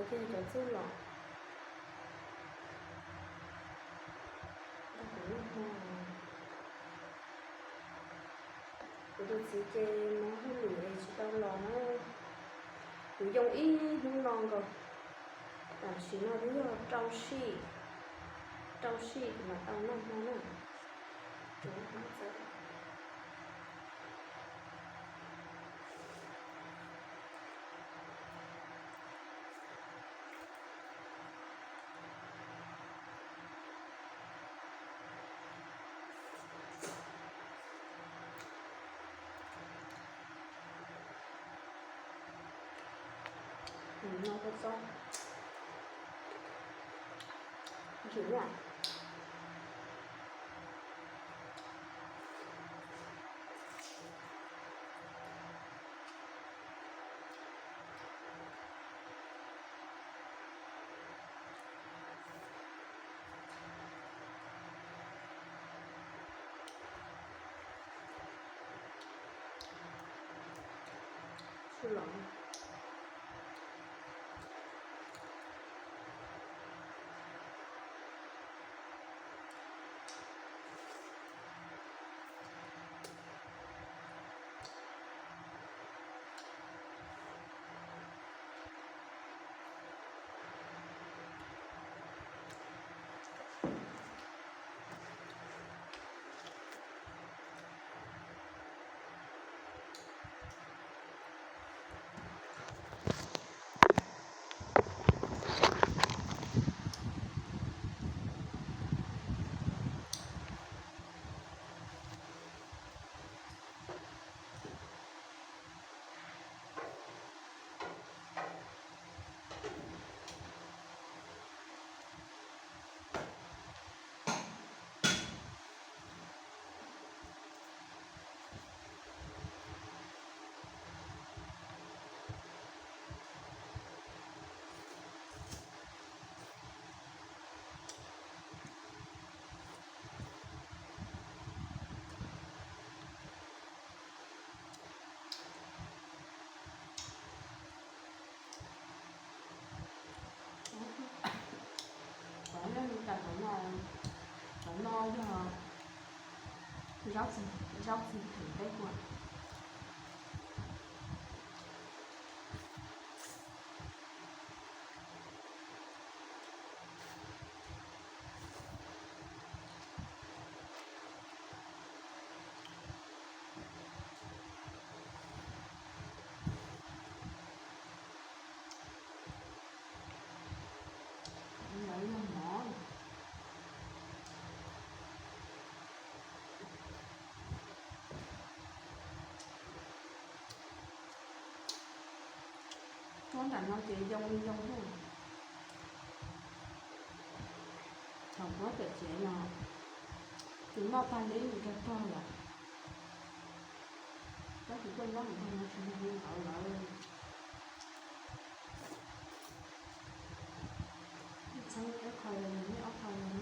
Kiag cov txuj lom. Kuv tus txiv ces mus hauj lwm es tsis tau los na. Kuv yoo ib hnub no nkaus. Tam sim no twb yog rau sij, rau sij kuv mam tau noj hmo na. Cov no, cov no yog zaub txi, zaub txi phem peb kua. Lawv yog mov. Muab nram no ces yoo li yoo xwb. Thaum muab pem tsev no, tus noj tag li ib nus rog rog lawm. Tab sis koj nyob hauv no tsis yog li ntawd lawm. Ib txheeb ib qho, ib ob qho.